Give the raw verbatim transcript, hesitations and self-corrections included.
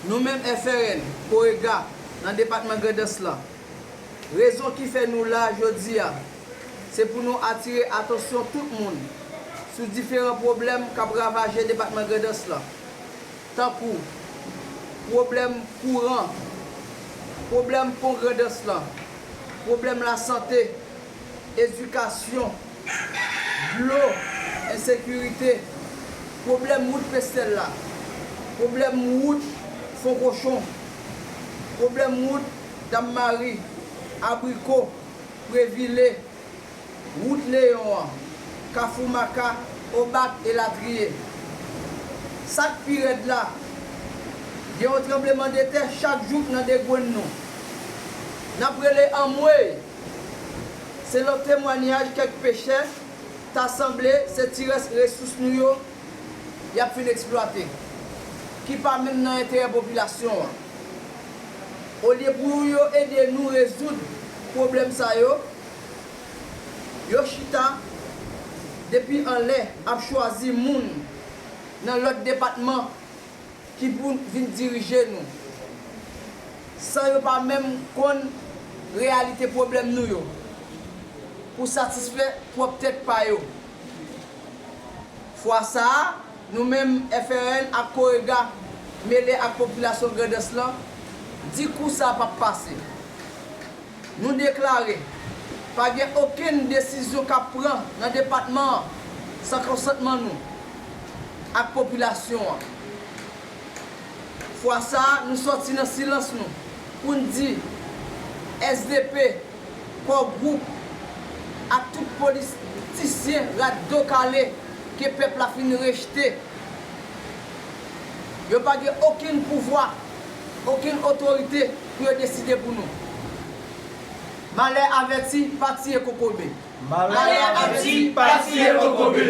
Nou menm F R N, Korega, nan depatman Grandans lan, rezon ki fè nou la jodi a, se pou nou atire atansyon tout moun sou diferan pwoblèm k ap ravaje depatman Grandans lan, tankou pwoblèm kouran, pwoblèm pon Grandans lan, pwoblèm lasante, edikasyon, dlo, ensekirite, pwoblèm wout Pestèl la, pwoblèm wout Fon Kochon, pwoblèm wout Dam Mari, Abriko, Previle, wout Leyon an, Kafou Maka, Obak, elatriye. Sa k pi rèd la, gen yon tranblemanntè chak jou k nan degrenn nou. N ap rele anmwey! Selon temwanyaj kèk pechè, ta sanble se ti rès resous nou yo y ap fin eksplwate, ki pa menm nan enterè popilasyon an. Olye pou yo ede nou rezoud pwoblèm sa yo, yo chita depi anlè ap chwazi moun nan lòt depatman ki pou vin dirije nou, san yo pa menm konn reyalite pwoblèm nou yo, pou satisfè pwòp tèt pa yo. Fwa sa a, nou menm F R N ak Korega, mele ak popilasyon Grandans lan, di kou sa p ap pase. Nou deklare, pa gen okenn desizyon k ap pran nan depatman an san konsantman nou ak popilasyon an. Fwa sa a, nou sòti nan silans nou pou n di S D P, Core Group ak tout politisyen rat do kale ke pèp la fin rejte. Yo pa gen okenn pouvwa, okenn otorite pou yo deside pou nou. Malè avèti pa tiye kokobe. Malè avèti pa tiye kokobe.